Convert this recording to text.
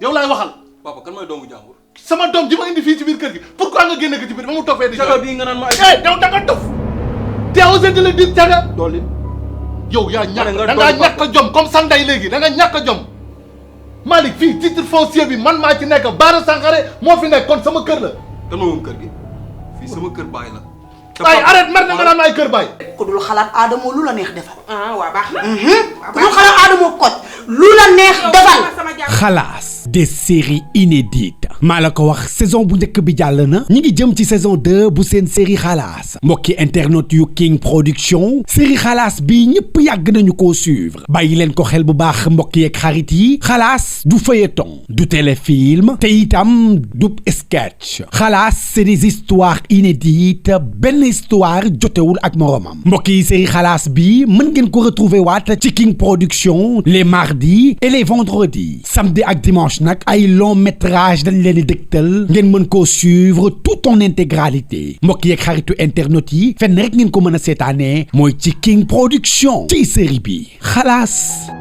yow laay waxal. papa kan mooy doomu jàmbur. sama doom ji ma indi fii ci biir kër gi pourquoi nga génne ko ci biir ba mu toog fee di. caga bii nga naan ma ay. yow da nga dof. te osé di la dire caga. dolli. yow yaa ñàkk da ngaa ñàkk a jom comme sa ndey léegi da nga ñàkk a jom. Malick fii titre foncier bi man maa ci nekk Bara Sangaré moo fi nekk kon sama kër la. kan moom kër gi fii sama kër baay la. ay arrête mer na nga naan ay kër baay. ku dul xalaat Adamo lu la neex defal. waa baax na. ku dul xalaat Adamo koj lu la neex defal. Xalaas des séries inédites maa la ko wax saison bu njëkk bi jàll na ñi ngi jëm ci saison 2 bu seen série Xalaas mbokki internet yu King Production série Xalaas bi ñëpp yàgg nañu koo suivre bàyyi leen ko xel bu baax mbokki yeeg xarit yi Xalaas du feuilleton du téléfilm te itam du sketch Xalaas c'est des histoires inédites benn histoire jotewul ak moromam mbokki série Xalaas bi mën ngeen ko retrouver waat ci King Production les mardis et les vendredis samedi ak dimanche nag ay long métrage dañ leen di dëgtal ngeen mën koo suivre tout en intégralité mbokk yeeg xaritu internet yi fenn rek ngeen ko mën a seetaanee mooy ci King Production ci série bi Xalaas.